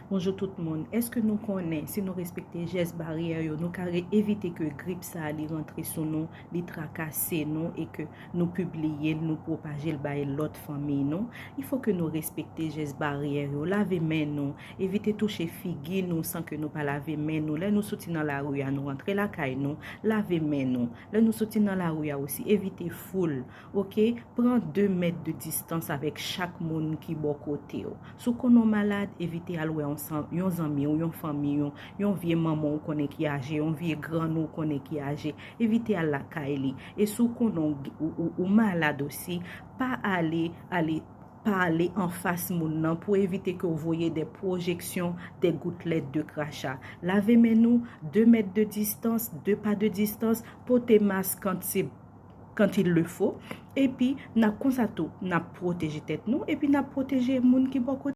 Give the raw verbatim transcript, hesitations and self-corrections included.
Bonjou tout moun. Èske nou konnen si nou respekte jès baryè yo, nou ka re- evite ke grip sa a li rantre sou nou, li trakase nou e ke nou pibliye l, nou pwopaje l bay lòt fanmi nou? Il faut que nou respekte jès baryè yo, lave men nou, evite touche figi nou san ke nou pa lave men nou. Lè nou soti nan lari a, nou rantre lakay nou, lave men nou. Lè nou soti nan lari a osi, evite foul, oke? Pran de mèt de distans avèk chak moun ki bò kote w. Si w konnen w malad, evite al wè yon san- yon zanmi w, yon fanmi w, yon vye manman w konnen ki aje, yon vye grann ou konnen ki aje. Evite al lakay li. E si w konnen w, ou, ou, ou malad osi, pa ale, ale, pa ale anfas moun nan pou evite ke w voye de pwojeksyon, de goutlèt, de kracha. Lave men nou, de mèt de distans, de pa de distans, pote mas kan se, quand il le faut, epi n ap konsa tou, n ap pwoteje tèt nou, epi n ap pwoteje moun ki bò kote